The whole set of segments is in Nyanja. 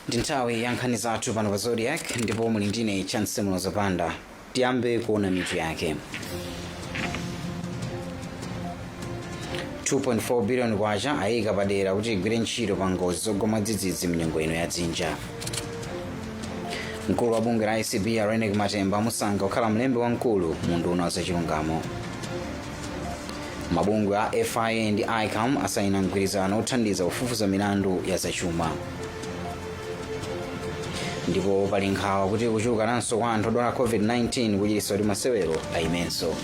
Ndi nthawi ya nkhani zathu pano pa Zodiak, ndipo muli ndine Chance Mulozapanda. Tiyambe kuona mitu yake. 2.4 billion kwacha ayika padera kuti igwire ntchito pa ngozi zogwa mwadzidzidzi mnyengo ino ya dzinja. Mkulu wa bungwe la ACB a Reyneck Matemba amusankha kukhala mlembi wamkulu mu unduna wa zachilungamo. Mabungwe a FIA ndi ICAM asayina mgwirizano othandiza kufufuza milandu ya zachuma. Ndipo pali nkhawa kuti kuchulukananso kwa anthu odwala COVID-19 kuchititsa kuti masewero ayimenso.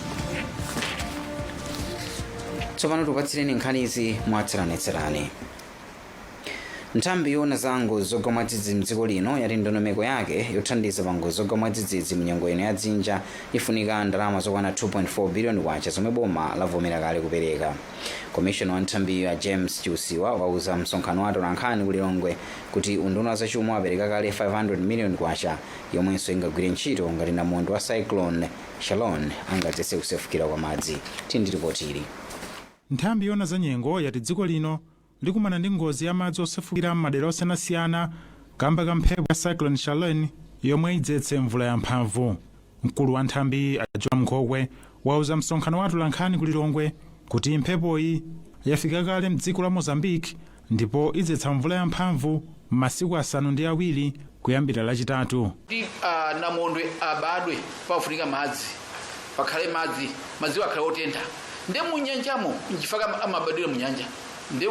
Tsopano tikupatsireni nkhanizi mwatsatanetsatane. Nthambi yoona za ngozi zogwa mwadzidzidzi mdziko lino yati ndondomeko yake yothandiza pa ngozi zogwa mwadzidzidzi mnyengo ino ya dzinja ifunika ndalama zokwana 2.4 biliyoni kwacha zomwe boma lavomera kale kupereka. Komishona wa nthambiyo a James Chiusiwa wauza msonkhano wa atolankhani ku Lilongwe kuti unduna wa zachuma wapereka kale 500 miliyoni kwacha yomwenso ingagwire ntchito ngati namondwe wa Cyclone Chalane angadzetse kusefukira kwa madzi. Tili ndi ripoti ili. Nthambi yoona za nyengo yati dziko lino likumana ndi ngozi ya madzi osefukira m'madera osiyanasiyana kamba ka mphepo ya Cyclone Chalane yomwe idzetse mvula yamphamvu. Mkulu wa nthambiyi a Joram Nkhokwe wauza msonkhano wa atolankhani ku Lilongwe kuti mphepoyi yafika kale mdziko la Mozambique ndipo idzetsa mvula yamphamvu m'masiku 7 kuyambira Lachitatu. Kuti namondwe abadwe pafunika madzi, pakhale madzi, madziwo akhale otentha, nde munyanjamo, nchifukwa amabadwira munyanja. Nde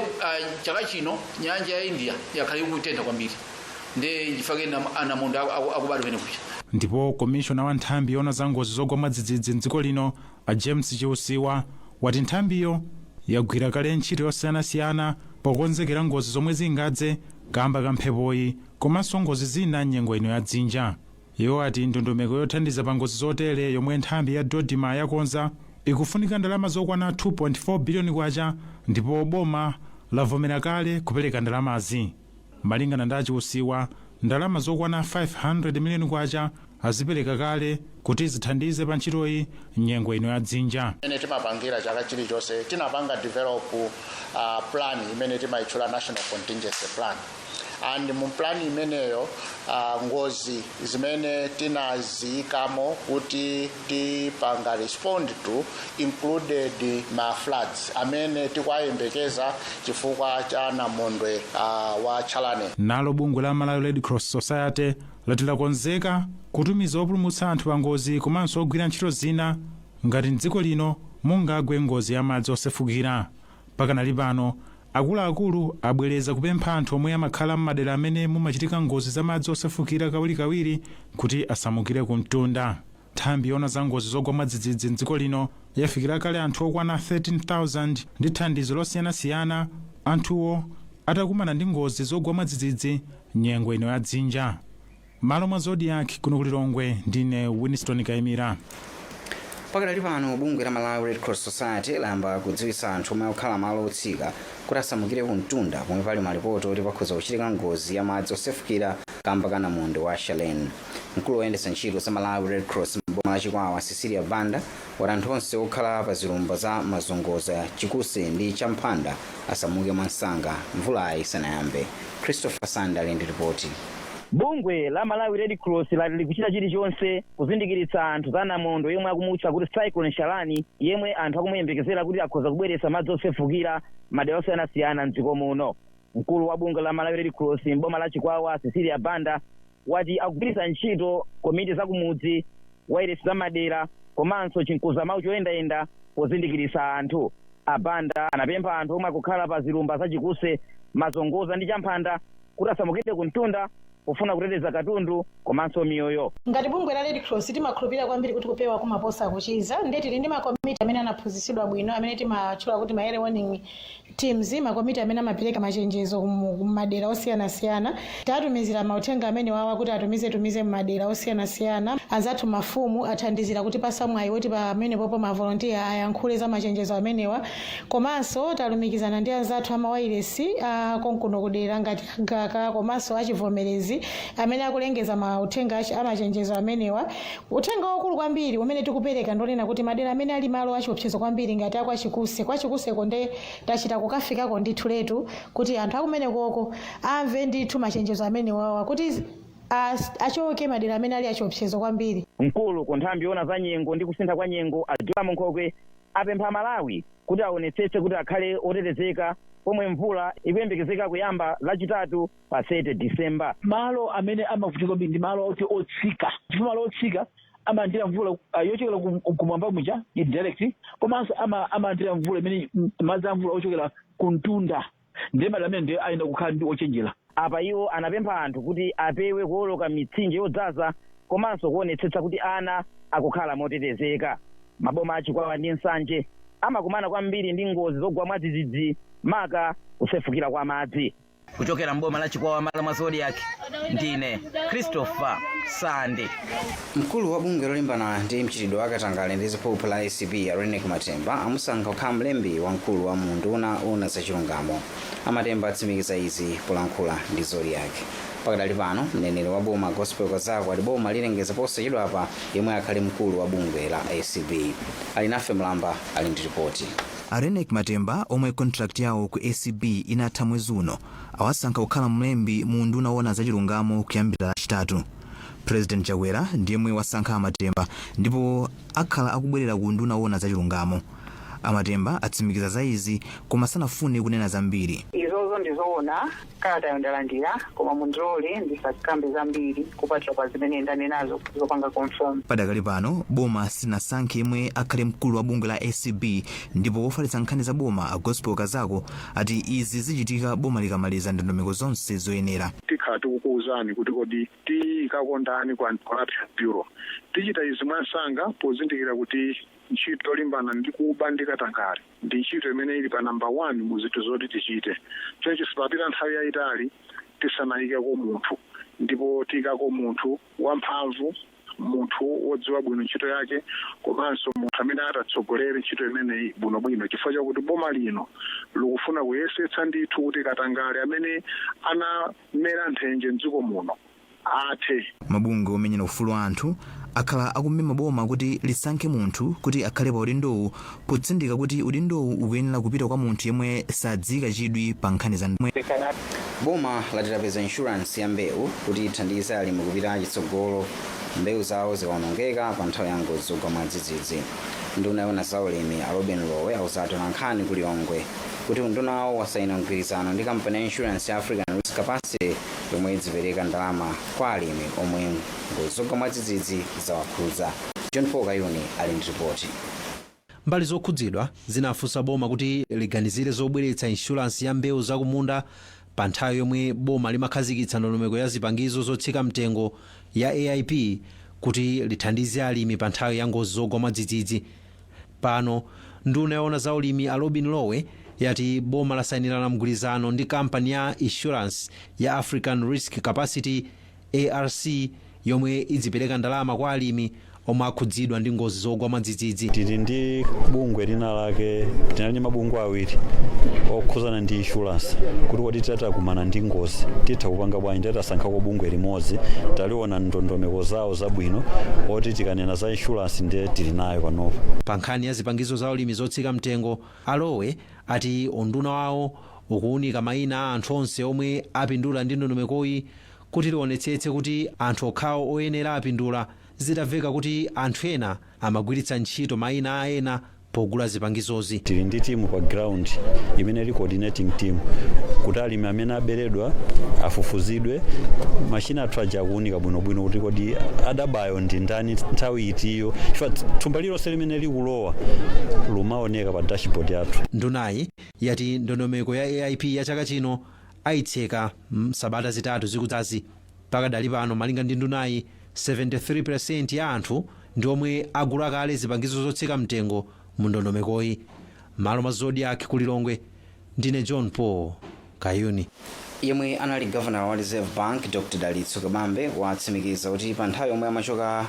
chaka chino nyanja ya India yakhala ikutentha kwambiri, nde nchifukwa anamondwe akubadwa pene kuja. Ndipo komishona wa nthambi yoona za ngozi zogwa mwadzidzidzi mdziko lino a James Chiusiwa wati nthambiyo yagwira kale ntchito yosiyanasiyana pokonzekera ngozi zomwe zingadze kamba ka mphepoyi komanso ngozi zina nyengo ino ya dzinja. Iwo ati ndondomeko yothandiza pa ngozi zotere yomwe nthambi ya DoDMA yakonza ikufunika ndalama zokwana 2.4 biliyoni kwacha ndipo boma lavomera kale kupereka ndalamazi. Malingana ndi a Chiusiwa, ndalama zokwana 500 miliyoni kwacha azipereka kale kuti zithandize pa ntchitoyi nyengo ino ya dzinja. Imene timapangira chaka chilichonse, tinapanga develop plan imene timayitchula National Contingency Plan, and mu plan imeneyo ngozi zimene tinaziyikamo kuti tipanga respond to included ma floods amene tikuwayembekeza chifukwa cha namondwe wa Chalane. Nalo bungwe la Malawi Red Cross Society lati lakonzeka kutumiza opulumutsa anthu pa ngozi komanso ogwira ntchito zina ngati mdziko lino mungagwe ngozi ya madzi osefukira. Pakanali pano, akuluakulu abwereza kupempha anthu omwe amakhala m'madera amene mumachitika ngozi za madzi osefukira kawirikawiri kuti asamukire ku mtunda. Nthambi yoona za ngozi zogwa mwadzidzidzi mdziko lino yafikira kale anthu okwana 13,000 ndi thandizo losiyanasiyana anthuwo atakumana ndi ngozi zogwa mwadzidzidzi nyengo ino ya dzinja. Malo mwa Zodiak kuno ku Lilongwe, ndine Winston Kaimira. Pakadali pano, bungwe la Malawi Red Cross Society layamba kudziwitsa anthu omwe akukhala malo otsika kuti asamukire ku mtunda pomwe pali malipoti oti pakhoza kuchitika ngozi ya madzi osefukira kamba ka namondwe wa Chalane. Mkulu woyendetsa ntchito za Malawi Red Cross m'boma la Chikwawa, Cecilia Banda, wati anthu onse okhala pa zilumba za Mazongoza, Chikuse ndi Champhanda asamuke mwansanga mvulayi isanayambe. Christopher Sanda ali ndi ripoti. Bungwe la Malawi Red Cross lati likuchita chilichonse kuzindikiritsa anthu za namondwe yemwe akumutcha kuti Cyclone Chalane, yemwe anthu akumuyembekezera kuti akhoza kubweretsa madzi osefukira madera osiyanasiyana mdziko muno. Mkulu wa bungwe la Malawi Red Cross m'boma la Chikwawa, Cecilia Banda, wati akugwiritsa ntchito komiti za kumudzi, wailesi za madera komanso chinkuzamawu choyendayenda pozindikiritsa anthu. A Banda anapempha anthu omwe akukhala pa zilumba za Chikuse, Mazongoza ndi Champhanda kuti asamukire ku mtunda pofuna kuteteza katundu komanso miyoyo. Ngati bungwe la Red Cross timakhulupirira kwambiri kuti kupewa kumaposa kuchiza, ndiye tili ndi makomiti amene anaphunzitsidwa bwino amene timatchula kuti ma early warning teams, makomiti amene amapereka machenjezo kumadera osiyanasiyana. Tatumizira mauthenga amene wawa kuti atumize tumize m'madera osiyanasiyana. Anzathu mafumu athandizira kuti pasa mwayi woti pamenepopo ma volunteer ayankhule za machenjezo amenewa, komanso talumikizana ndi anzathu amawailesi a konkuno kudera ngati agaka komanso achivomerezi amene akulengeza mauthenga amachenjezo amenewa. Uthenga waukulu kwambiri umene tikupereka ndonena kuti madera amene ali malo achiopsezo kwambiri ngati akwa Chikuse, kwa Chikuseko nde tachita kukafikako ndithu letu kuti anthu akumenekoko amve ndithu machenjezo amene wawa kuti achoke madera amene ali achiopsezo kwambiri. Mkulu ku nthambi yoona za nyengo ndi kusintha kwa nyengo, a Joram Nkhokwe, apempha Malawi kuti aonetsetse kuti akhale otetezeka pomwe mvula ikuyembekezeka kuyamba Lachitatu pa 30 Disemba. Malo amene amavutika kwambiri ndi malo oti otsika, chifukwa malo otsika amalandira mvula yochokera kumwamba muja direct, komanso amalandira mvula imene madzi a mvula ochokera kumtunda. Ndiye madera amene ndiye ayenda kukhala ndi ochenjera. Apa iwo anapempha anthu kuti apewe kuwoloka mitsinje yodzaza komanso kuonetsetsa kuti ana akukhala motetezeka. Maboma aChikwawa ndi Nsanje amakumana kwambiri ndi ngozi zogwa mwadzidzidzi, maka kusefukira kwa madzi. Kuchokera mboma la Chikwawa, malo mwa Zodiak, ndine Christopher Sande. Mkulu wa bungwe lolimbana ndi mchitidwe wa katangale ndi ziphuphu la ACB, Reyneck Matemba, amusankha kukhala mlembi wamkulu wa munduna una zachilungamo. AMatemba atsimikiza izi polankhula ndi Zodiak. Pakadali pano, mneneri wa boma Gospel Kazako ati boma lilengeza posachedwapa yemwe akhale mkulu wa bungwe la ACB. Ali nafe Mlamba ali ndi ripoti. A Reyneck Matemba, omwe contract yawo ku ACB inatha mwezi uno, awasankha kukhala mlembi mu unduna woona zachilungamo kuyambira Lachitatu. President Chakwera ndiyemwe wasankha aMatemba ndipo akhala akubwerera ku unduna woona zachilungamo. AMatemba atsimikiza za izi koma sanafune kunena zambiri. Izozo ndizoona, kalata ndalandira, koma mundilole ndisakambe zambiri kupatula pa zimene ndanenazo zopanga confirm. Padakali pano boma silinasankhe yemwe akhale mkulu wa bungwe la ACB, ndipo wofalitsa nkhani za boma a Gospel Kazako ati izi zichitika boma likamaliza ndondomeko zonse zoyenera. Tikhala tikukuwuzani kuti kodi tiyikako ndani ku Anti-Corruption Bureau. Tichita izi mwansanga pozindikira kuti ntchito yolimbana ndi kuba ndi katangale ndi ntchito imene ili pa namba 1 mu zinthu zoti tichite. Choncho sipapita nthawi yayitali tisanayikeko munthu, ndipo tiyikako munthu wamphamvu, munthu wodziwa bwino ntchito yake, komanso munthu amene atatsogolere ntchito imeneyi bwinobwino, chifukwa chakuti boma lino likufuna kuyesetsa ndithu kuti katangale amene anamera nthenje mdziko muno athe. Mabungwe omenyera ufulu wa anthu akhala akumema boma kuti lisankhe munthu kuti akhale pa udindowu, potsindika kuti udindowu ukuyenera kupita kwa munthu yemwe sadziyika chidwi pa nkhani za Boma latitapeza insurance ya mbewu kuti ithandize alimi kupita chitsogolo mbewu zawo zikawonongeka pa nthawi ya ngozi zogwa mwadzidzidzi. Nduna yoona za ulimi a Robin Lowe auza atolankhani ku Lilongwe kuti unduna wawo wasayina mgwirizano ndi kampani ya insurance ya African Risk Capacity yomwe idzipereka ndalama kwa alimi omwe ngozi zogwa mwadzidzidzi zawakhudza. John Paul Kayuni ali ndi ripoti. Mbali zokhudzidwa zinafunsa boma kuti liganizire zobweretsa inshuransi ya mbewu zakumunda pa nthawi yomwe boma limakhazikitsa ndondomeko ya zipangizo zotsika mtengo ya AIP kuti lithandize alimi pa nthawi ya ngozi zogwa mwadzidzidzi. Pano nduna yoona za ulimi a Robin Lowe yati boma lasayinirana mgwirizano ndi kampani ya insurance ya African Risk Capacity, ARC, yomwe idzipereka ndalama kwa alimi omwe akhudzidwa ndi ngozi zogwa mwadzidzidzi. Tili ndi bungwe lina lake, tinali ndi mabungwe awiri okhuzana ndi insurance, kuti kodi titakumana ndi ngozi titha kupanga bwanji. Titasankhako bungwe limodzi, taliona ndondomeko zawo zabwino, oti tikanena za insurance ndiye tili nayo panopo. Pa nkhani ya zipangizo za ulimi zotsika mtengo, aLowe ati unduna wawo ukuwunika mayina a anthu onse omwe apindula ndi ndondomekoyi kuti lionetsetse kuti anthu okhawo oyenera apindula, zitamveka kuti anthu ena amagwiritsa ntchito mayina a ena pogula zipangizozi. Tili ndi timu pa ground imene ili coordinating team kuti alimi amene aberedwa afufuzidwe. Machina athu aja akuunika bwinobwino kuti kodi adabayo ndi ndani, nthawi itiyo, chifukwa thumba lililonse limene likulowa lumaoneka pa dashboard yathu. Ndunayi yati ndondomeko ya AIP ya chaka chino ayitseka msabata 3 zikudzazi. Pakadali pano, malinga ndi ndunayi, 73% ya anthu ndi omwe agula kale zipangizo zotsika mtengo mu ndondomekoyi. Malo mwa Zodiak ku Lilongwe, ndine John Paul Kayuni. Yemwe anali governor wa Reserve Bank Dr Dalitso Kabambe watsimikiza kuti pa nthawi yomwe amachoka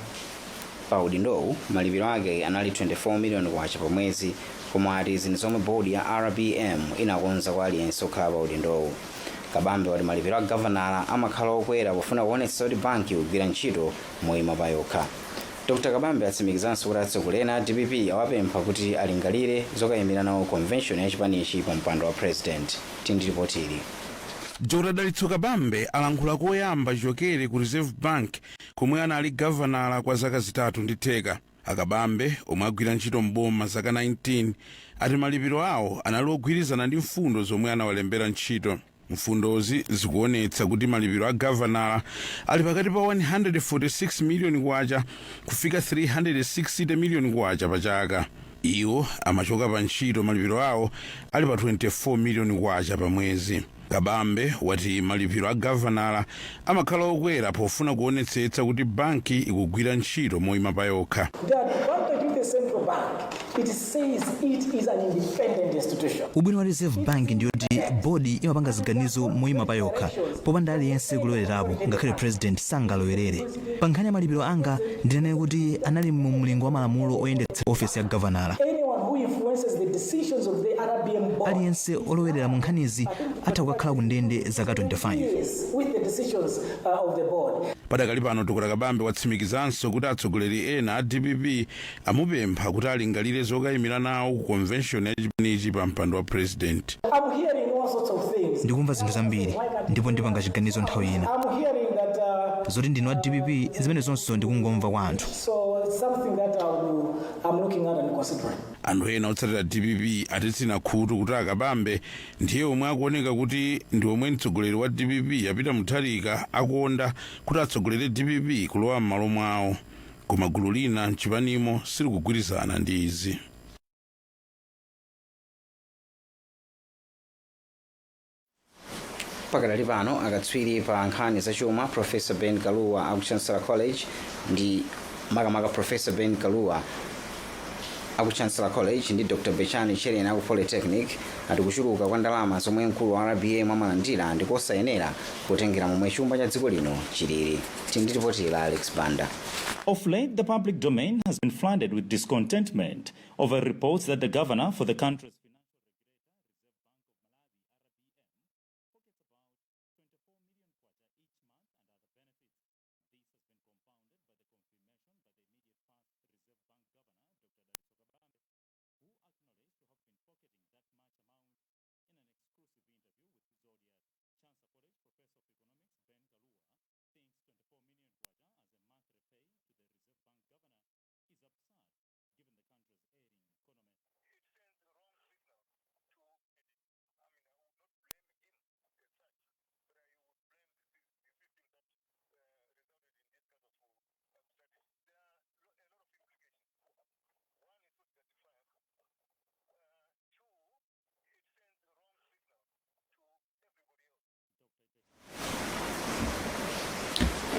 pa udindowu malipiro ake anali 24 million kwacha pa mwezi, koma ati izi ndi zomwe bodi ya RBM inakonza kwa aliyense okhala pa udindowu. Kabambe wati malipiro a gavanala amakhala okwera pofuna kuonetsetsa kuti banki ikugwira ntchito moyima pa yokha. Dr Kabambe atsimikizanso kuti atsogoleri ena a DPP awapempha kuti alingalire zokayimira nawo convention ya chipanichi pa mpando wa president. Tindi ripoti ili. Dr Dalitso Kabambe alankhula koyamba chichokere ku Reserve Bank komwe anali gavanala kwa zaka 3.5. Akabambe, omwe agwira ntchito mboma zaka 19, ati malipiro awo anali ogwirizana ndi mfundo zomwe anawalembera ntchito. Mfundozi zikuonetsa kuti malipiro a gavanala ali pakati pa 146 miliyoni kwacha kufika 360 miliyoni kwacha pa chaka. Iwo amachoka pa ntchito malipiro awo ali pa 24 miliyoni kwacha pa mwezi. Kabambe wati malipiro a gavanala amakhala okwera pofuna kuonetsetsa kuti banki ikugwira ntchito moyima pa yokha. The advantage with the central bank, it says it is an independent institution. Ubwino wa Reserve Bank ndiyoti bodi imapanga ziganizo moyima pa yokha popanda aliyense kulowererapo, ngakhale president sangalowerere. Pa nkhani ya malipiro anga, ndinene kuti anali mu mlingo wa malamulo oyendetsa ofesi ya gavanala. Anyone who influences the decisions of the RBM board Aliyense olowerera mu nkhanizi atha kukakhala ku ndende zaka 25. is with the decisions of the board. Padakali pano, Dr Kabambe watsimikizanso kuti atsogoleri ena a DPP amupempha kuti alingalire zokayimira nawo ku convention ya chipanichi pa mpando wa president. I'm hearing all sorts of things. Ndikumva zinthu zambiri ndipo ndipanga chiganizo nthawi ina. I'm hearing that Zoti ndinu wa DPP, zimene zonso ndikungomva kwa anthu. So it's something that I'm looking at and considering. Anthu ena otsatira DPP atitsina khutu kuti Akabambe ndiye omwe akuoneka kuti ndi omwe mtsogoleri wa DPP a Peter Mutharika akukonda kuti atsogolere DPP kulowa m'malo mwawo, koma gulu lina mchipanimo silikugwirizana ndi izi. Pakadali pano, akatswiri pa nkhani zachuma Professor Ben Kaluwa aku Chancellor College ndi makamaka Professor Ben Kaluwa aku Chancellor College ndi Dr Bechani Chereni aku Polytechnic ati kuchuluka kwa ndalama zomwe mkulu wa RBM amalandira ndikosayenera kutengera momwe chuma cha dziko lino chilili. Tindi la Alex Banda. Of late, the public domain has been flooded with discontentment over reports that the governor for the country's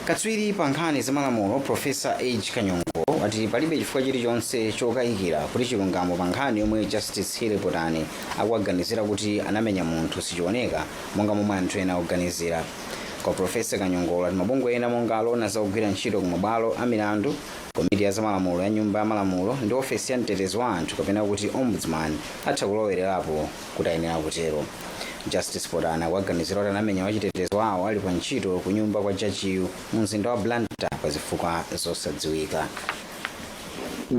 Katswiri pa nkhani zamalamulo Professor H Kanyongo ati palibe chifukwa chilichonse chokayikira kuti chilungamo pa nkhani yomwe Justice Healey Potani akuwaganizira kuti anamenya munthu sichioneka monga momwe anthu ena akuganizira. Kwa Professor Kanyongolo, ati mabungwe ena monga alona zakugwira ntchito ku mabwalo a milandu, komiti ya zamalamulo ya nyumba ya malamulo ndi ofesi ya mtetezi wa anthu kapena kuti Ombudsman atha kulowererapo kuti ayenera kutero. Justice Potani akuwaganizira kuti anamenya wachitetezo wawo ali pa ntchito ku nyumba kwa jajiyu mu mzinda wa Blantyre pa zifukwa zosadziwika.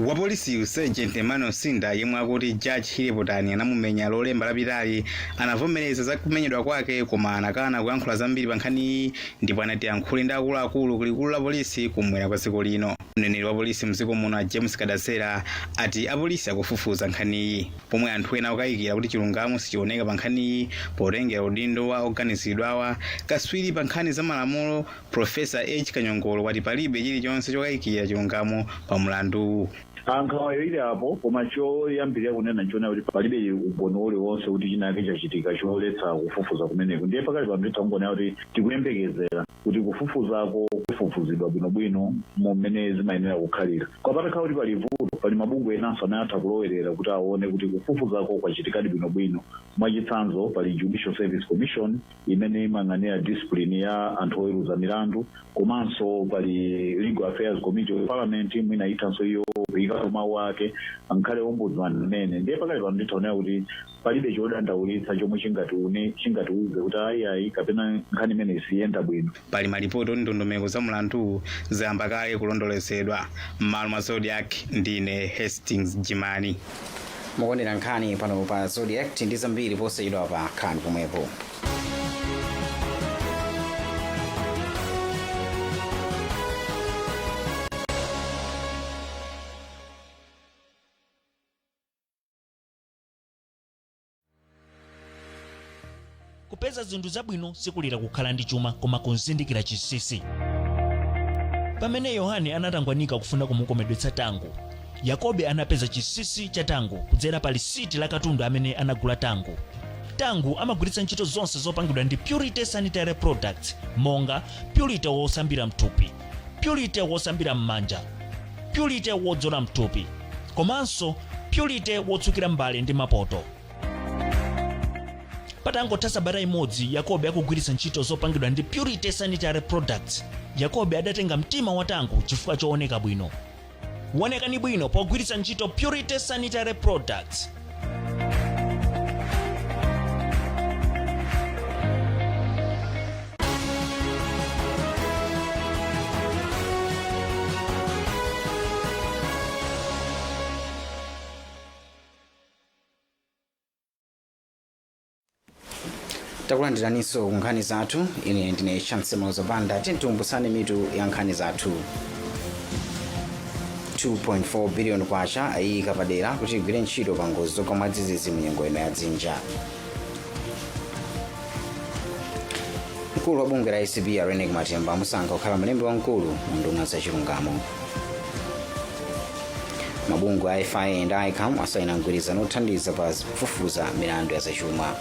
Wapolisi Sergeant Emmanuel Sinda, yemwe akuti Judge Healey Potani anamumenya Lolemba lapitali, anavomereza za kumenyedwa kwake koma anakana kuyankhula zambiri pa nkhaniyi ndipo anati ayankhule ndi akuluakulu kulikulu la polisi kumwera kwa dziko lino. Mneneri wa polisi mdziko muno James Kadasera ati apolisi akufufuza nkhaniyi, pomwe anthu ena akukayikira kuti chilungamo sichioneka pa nkhaniyi potengera udindo wa oganizidwawa. Katswiri pa nkhani za malamulo Professor H Kanyongolo wati palibe chilichonse chokayikira chilungamo pa mlanduwu. Nkhawayo ili apo, koma choyambirira kunena nchona kuti palibe umboni uliwonse kuti chinake chachitika choletsa kufufuza kumeneko. Ndiye pakali pano titha kuti tikuyembekezera kuti kufufuzako kufufuzidwa bwinobwino mmene zimayenera kukhalira. Kwapatakhala kuti pali vuto, pali mabungwe enanso amene atha kulowerera kuti aone kuti kufufuzako kwachitikadi bwinobwino. Mwachitsanzo, pali Judicial Service Commission imene imayang'anira discipline ya anthu oweruza milandu, komanso pali Legal Affairs Committee of Parliament, mwina ithanso iyo Kuyikapo mawu ake ankhale ombudsman amene. Ndiye pakali pano ndithaonera kuti palibe chodandaulitsa chomwe chingatiune, chingatiuze kuti ayi, kapena nkhani imene isiyenda bwino. Pali malipoti oti ndondomeko za mlanduwu zayamba kale kulondolesedwa. M'malo mwa Zodiak, ndine Hastings Jimani. Mukuonera nkhani pano pa Zodiak ndi zambiri posachedwa pa nkhani pomwepo. Kupeza zinthu zabwino sikulira kukhala ndi chuma, koma kuzindikira chinsinsi. Pamene Yohane anatangwanika kufuna kumukomedwetsa Tango, Yakobe anapeza chinsinsi cha Tango kudzera pa lisiti la katundu amene anagula Tango. Tango amagwiritsa ntchito zonse zopangidwa ndi Purity Sanitary Products, monga Purity wosambira mthupi, Purity wosambira m'manja, Purity wodzola mthupi, komanso Purity wotsukira mbale ndi mapoto. Patangotha sabata imodzi Yakobe akugwiritsa ntchito zopangidwa ndi Purity Sanitary Products, Yakobe adatenga mtima wa Tango chifukwa chooneka bwino. Wonekani bwino pogwiritsa ntchito Purity Sanitary Products. Takulandiraninso ku nkhani zathu. Ine ndine Chansemozo Banda. Tikumbutsane mitu ya nkhani zathu. 2.4 billion kwacha ayika padera kuti igwire ntchito pa ngozi zogwa mwadzidzidzi mnyengo ino ya dzinja. Mkulu wa bungwe la ACB a Reyneck Matemba amusankha kukhala mlembi wamkulu mu nduna za chilungamo. Mabungwe a FIA ndi ICAM asayina mgwirizano othandiza pa kufufuza milandu ya zachuma.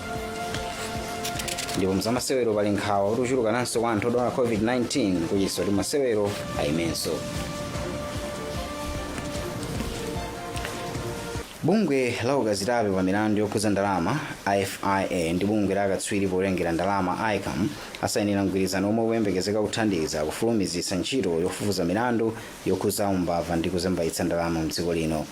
Ndipo mzamasewero, pali nkhawa kuti kuchulukananso kwa anthu odwala COVID-19 kuchititsa kuti masewero ayimenso. Bungwe la ukazitape pa milandu yokhudza ndalama FIA ndi bungwe la akatswiri powerengera ndalama ICAM asayinira mgwirizano omwe ukuyembekezeka kuthandiza kufulumizitsa ntchito yofufuza milandu yokhudza umbava ndi kuzembaitsa ndalama mdziko lino.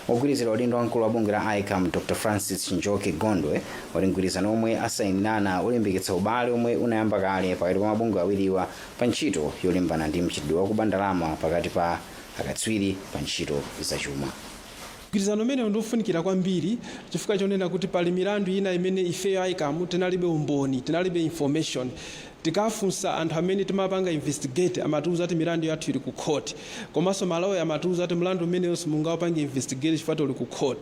Ogwirizira udindo wamkulu wa bungwe la ICAM, Dr Francis Njoki Gondwe, wati mgwirizano omwe asayinirana ulimbikitsa ubale omwe unayamba kale pakati pa mabungwe awiriwa pa ntchito yolimbana ndi mchitidwe wakuba ndalama pakati pa akatswiri pa ntchito zachuma. Mgwirizano umenewu ndiofunikira kwambiri chifukwa chonena kuti pali milandu ina imene ifeyo ICAM tinalibe umboni, tinalibe information. Tikafunsa anthu amene timapanga investigate, amatiuza kuti milandu yathu ili ku court, komanso maloya amatiuza kuti mlandu umeneyo simungaupange investigate chifukwa uli ku court.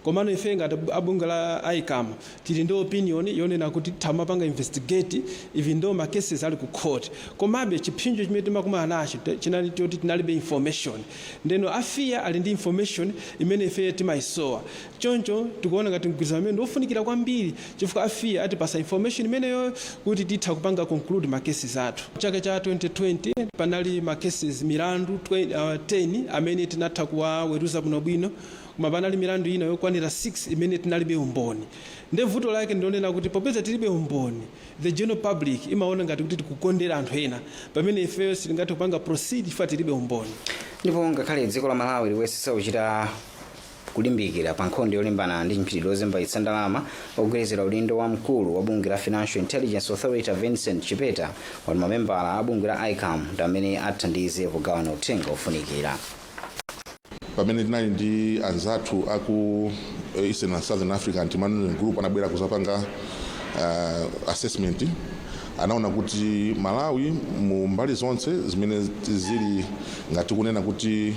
Komano ife ngati abungwe la ICAM tili ndi opinion yonena kuti tamapanga investigate even though ma cases ali ku court. Komabe chipsinjo chimene timakumana nacho chinali choti tinalibe information. Ndeno a FIA ali ndi information imene ife timayisowa. Choncho tikuona ngati mgwirizano umene ndiofunikira kwambiri chifukwa a FIA atipasa information imeneyo kuti titha kupanga conclude ma cases athu. Chaka cha 2020 panali ma cases, milandu 10 amene tinatha kuwaweruza bwinobwino, koma panali milandu ina yokwanira 6 imene tinalibe umboni. Nde vuto lake ndilonena kuti popeza tilibe umboni, the general public imaona ngati kuti tikukondera anthu ena, pamene ifeyo sitingathe kupanga proceed chifukwa tilibe umboni. Ndipo ngakhale dziko la Malawi likuyesetsa kuchita kulimbikira pa nkhondo yolimbana ndi mchitidwe wozembaitsa ndalama, ogwirizira udindo wa mkulu wa bungwe la Financial Intelligence Authority, Vincent Chipeta, wati mamembala a bungwe la ICAM ndi amene athandize pogawana uthenga ofunikira. Pamene tinali ndi anzathu aku Eastern and Southern Africa Anti-Money Group, anabwera kuzapanga assessment, anaona kuti Malawi mu mbali zonse zimene zili, ngati kunena kuti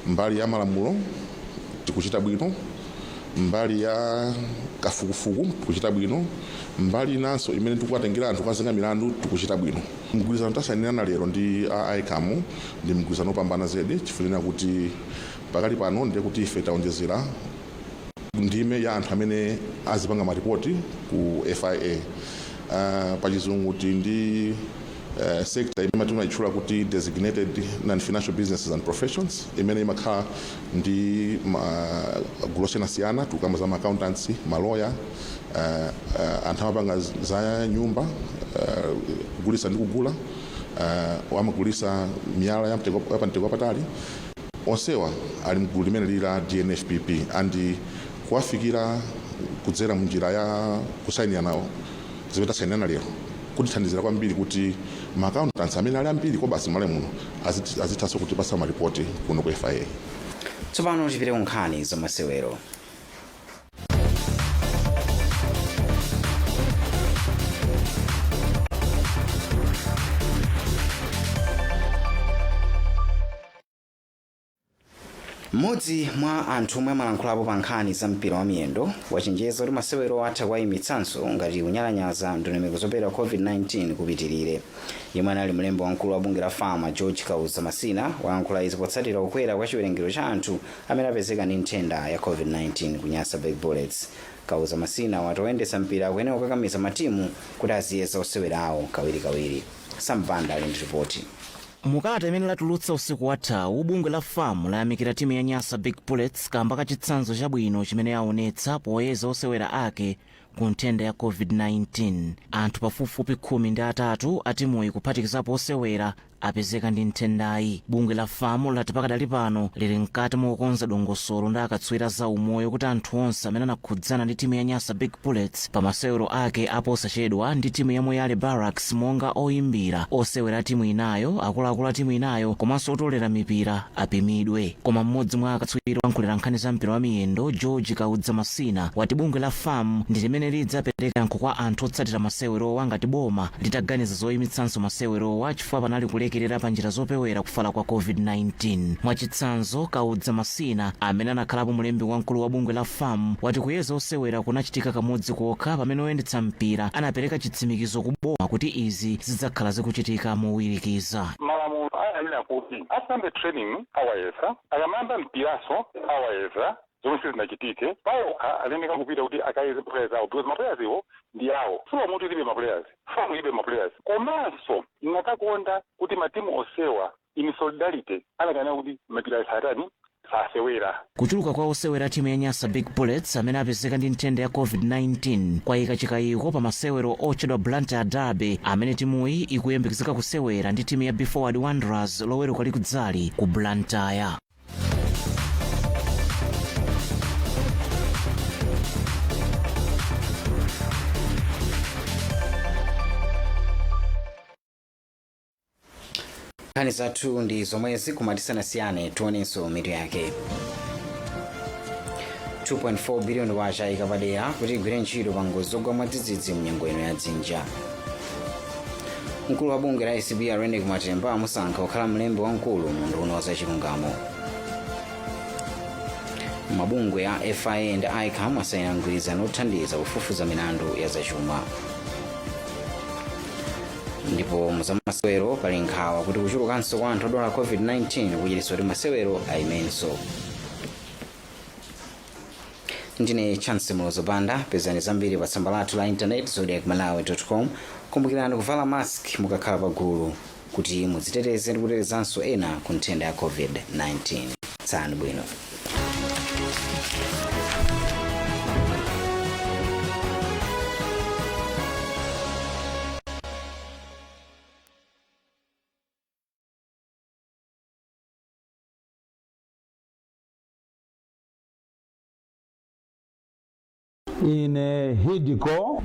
mbali ya malamulo tikuchita bwino, mbali ya kafukufuku tikuchita bwino, mbali inanso imene tikuwatengera anthu kukazenga milandu tikuchita bwino. Mgwirizano tasayinirana lero ndi a ICAM ndi mgwirizano opambana zedi, chifukwa kuti pakali pano ndiye kuti ife taonjezera ndime ya anthu amene azipanga maripoti ku FIA. Pachizungu ti ndi sector imene timayitchula kuti designated non-financial businesses and professions, imene imakhala ndi magulu osiyanasiyana. Tikukamba za ma accountants, maloya, anthu amapanga za nyumba, kugulisa ndi kugula, amagulisa miyala ya mtengo wapatali. Onsewa ali mgulu limene lili la DNFPP, and kuwafikira kudzera munjira ya kusayinira nawo zimene tasayinirana lero kutithandizira kwambiri kuti ma accountants amene ali ambiri kobasi m'Malawi muno azithanso kutipasa maripoti kuno ku FIA. Tsopano tipite ku nkhani zamasewero. Mmodzi mwa anthu omwe amalankhulapo pa nkhani za mpira wa miyendo wachenjeza kuti masewero atha kuwayimitsanso ngati kunyalanyaza ndondomeko zopewera COVID-19 kupitirire. Yemwe anali mlembi wamkulu wa bungwe la FAM, George Kauza Masina, wayankhula izi potsatira kukwera kwa chiwerengero cha anthu amene apezeka ndi nthenda ya COVID-19 ku Nyasa Big Bullets. Kauza Masina wati oyendetsa mpira akuyenera kukakamiza matimu kuti aziyeza osewera awo kawirikawiri. Sambanda ali ndi ripoti. Mukalata imene latulutsa usiku wathawu, bungwe la FAM layamikira timu ya Nyasa Big Bullets kamba ka chitsanzo chabwino chimene yaonetsa poyeza osewera ake ku nthenda ya COVID-19. Anthu pafupifupi 13 a timuyi, kuphatikizapo osewera, apezeka ndi nthendayi. Bungwe la FAM lati pakadali pano lili mkati mokonza dongosolo ndi akatswiri za umoyo kuti anthu onse amene anakhudzana ndi timu ya Nyasa Big Bullets pa masewero ake aposachedwa ndi timu ya Moyale Barracks, monga oyimbira, osewera a timu inayo, akuluakulu a timu inayo komanso otolera mipira, apimidwe. Koma mmodzi mwa akatswiri olankhulira nkhani za mpira wa miyendo, George Kaudza Masina, wati bungwe la FAM ndi limene lidzapereka yankho kwa anthu otsatira masewerowa ngati boma litaganiza zoyimitsanso masewerowa chifukwa panali kulekerera pa njira zopewera kufala kwa COVID-19. Mwachitsanzo, Kaudza Masina, amene anakhalapo mlembi wamkulu wa bungwe la FAM, wati kuyeza osewera kunachitika kamodzi kokha pamene oyendetsa mpira anapereka chitsimikizo ku boma kuti izi zidzakhala zikuchitika mowirikiza. Malamulo ayanena kuti asambe training awayeza, akamayamba mpiraso awayeza. Zomwe sizinachitike, payokha aleneka kupita kuti akayeze players awo, because ma players iwo ndi awo. Sulom ilibe ma players, FAM ilibe ma players. Komanso ndinakakonda kuti matimu osewa in solidarity anakanena kuti mapira satani sasewera. Kuchuluka kwa osewera timu ya Nyasa Big Bullets amene apezeka ndi nthenda ya COVID-19 kwayika chikayiko pa masewero otchedwa Blantyre Derby amene timuyi ikuyembekezeka kusewera ndi timu ya Be Forward Wanderers Loweruka likudzali ku Blantyre. Nkhani zathu ndi zomwezi, koma tisanasiyane tionenso mitu yake. 2.4 biliyoni kwacha ikapadera kuti igwire ntchito pa ngozi zogwa mwadzidzidzi mnyengo ino ya dzinja. Mkulu wa bungwe la ACB, Reyneck Matemba, amusankha kukhala mlembi wamkulu mu unduna wa zachilungamo. Mabungwe a FIA ndi ICAM asayina mgwirizano othandiza kufufuza milandu ya zachuma. Ndipo muzamasewero, pali nkhawa kuti kuchulukanso kwa anthu odwala COVID-19 kuchititsa kuti masewero ayimenso. Ndine Chance Mulozo Banda. Pezani zambiri pa tsamba lathu la intaneti, zodiakmalawi.com. Kumbukirani kuvala mask mukakhala pagulu kuti mudziteteze ndi kutetezanso ena ku nthenda ya COVID-19. Tsani bwino. Ine Hidiko.